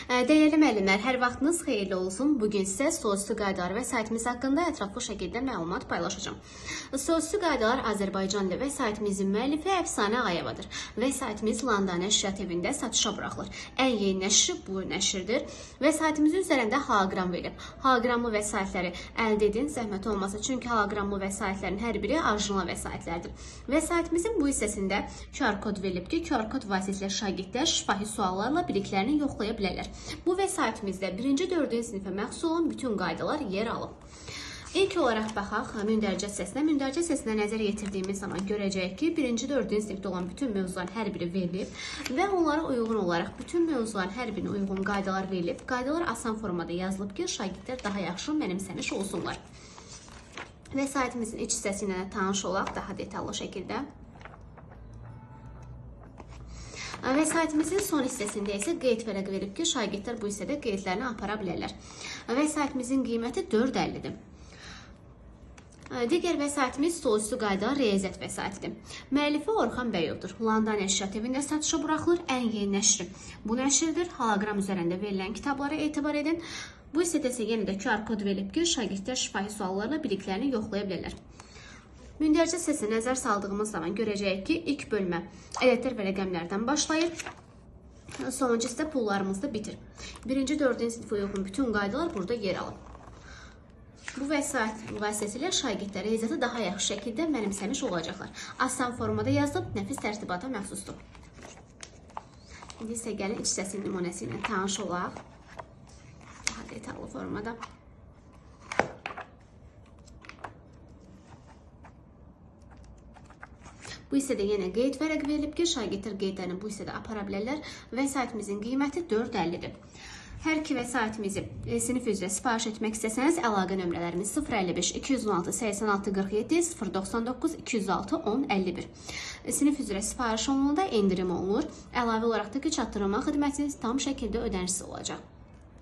Dəyərli müəllimlər, hər vaxtınız xeyirli olsun. Bugün sizə sualüstü qaydalar vəsaitimiz haqqında ətraflı şəkildə məlumat paylaşacağam. Sualüstü qaydalar Azərbaycan dili vəsaitimizin müəllifi Əfsanə Ağayevadır. Vəsaitimiz Landa Nəşriyyat evində satışa buraxılır. Ən yeni nəşri bu nəşrdir. Vəsaitimizin üzərində holoqram verilib. Holoqramlı vəsaitləri əldə edin, zəhmət olmasa, çünki holoqramlı vəsaitlərin hər biri orijinal vəsaitlərdir. Vəsaitimizin bu hissəsində QR kod verilib ki, QR kod vasitəsilə şagirdlər şifahi suallarla biliklərini yoxlaya bilərlər. Bu vəsaitimizdə 1-ci 4-cü sinifə məxsus olan bütün qaydalar yer alıb. İlk olaraq baxaq mündəricə hissəsinə. Mündəricə hissəsinə nəzər yetirdiyimiz zaman görəcəyik ki, 1-ci 4-cü sinifdə olan bütün mövzuların hər biri verilib və onlara uyğun olaraq bütün mövzuların hər birinə uyğun qaydalar verilib. Qaydalar asan formada yazılıb ki, şagirdlər daha yaxşı mənimsəmiş olsunlar. Vəsaitimizin iç hissəsi ilə də tanış olaq daha detallı şəkildə. Vəsaitimizin son hissəsində isə qeyd vərəqi verib ki, şagirdlər bu hissədə qeydlərini apara bilərlər. Vəsaitimizin qiyməti 4,50-dir. Digər vəsaitimiz sualüstü qaydalar riyaziyyat vəsaitidir. Müəllifi Orxan Bəyovdur. Landa Nəşriyyat evində satışa buraxılır. Ən yeni nəşri bu nəşrdir. Holoqram üzərində verilən kitablara etibar edin. Bu hissədə isə yenə də QR kod verilib ki, şagirdlər şifahi suallarla biliklərini yoxlaya bilərlər. Mündəricə hissəsinə nəzər saldığımız zaman görəcəyik ki, ilk bölmə ədədlər və rəqəmlərdən başlayır. Sonuncu hissə pullarımızda bitir. 1-ci 4-cü sinifə uyğun bütün qaydalar burada yer alıb. Bu vəsait vasitəsilə şagirdlər riyaziyyatı daha yaxşı şəkildə mənimsəmiş olacaqlar. Asan formada yazılıb, nəfis tərtibata məxsusdur. İndi isə gəlin iç hissəsinin nümunəsi ilə tanış olaq. Daha detallı formada. Bu hissədə yenə qeyd vərəqi verilib ki, şagirdlər qeydlərini bu hissədə apara bilərlər. Vəsaitimizin qiyməti 4,50-dir. Hər iki vəsaitimizi sinif üzrə sifariş etmək istəsəniz, əlaqə nömrələrimiz 055 216 86 47 099 206 10 51. Sinif üzrə sifariş olunanda endirim olunur. Əlavə olaraq da ki, çatdırılma xidmətiniz tam şəkildə ödənişsiz olacaq.